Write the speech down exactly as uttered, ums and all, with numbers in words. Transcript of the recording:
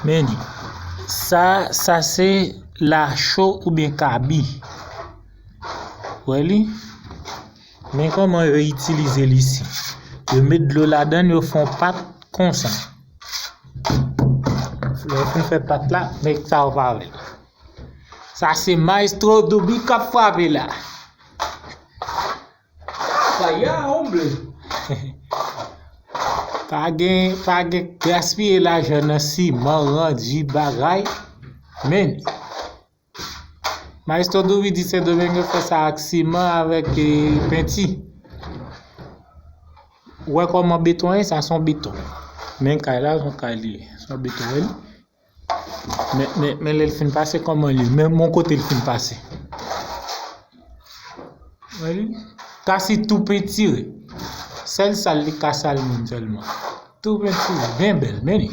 Men li. Sa, sa se lacho oubyen kabi. Wè li? Men kòman yo itilize li isi. Yo met dlo ladan l, yo fè yon pat konsa. Lè yo fin fè pat la, men sa yo pa wè l. Sa se Maestro Douby k ap frape la. Faya, hombre. Pa gen, pa gen gaspiye lajan nan siman, randi, bagay. Men, Maestro Douby di Sendomeng yo fè sa ak siman, avèk, eh, penti. Ou wè kòman beton ye? Sa se yon beton. Men kay la, se yon kay li ye. Se yon beton, wè li? Men, men, men lè l fin pase, kòman li ye? Men yon kote l fin pase. Wè li? Ka si tou pentire. Sèl sal li ka sal moun sèlman. Tou pentire. Byen bèl, men li.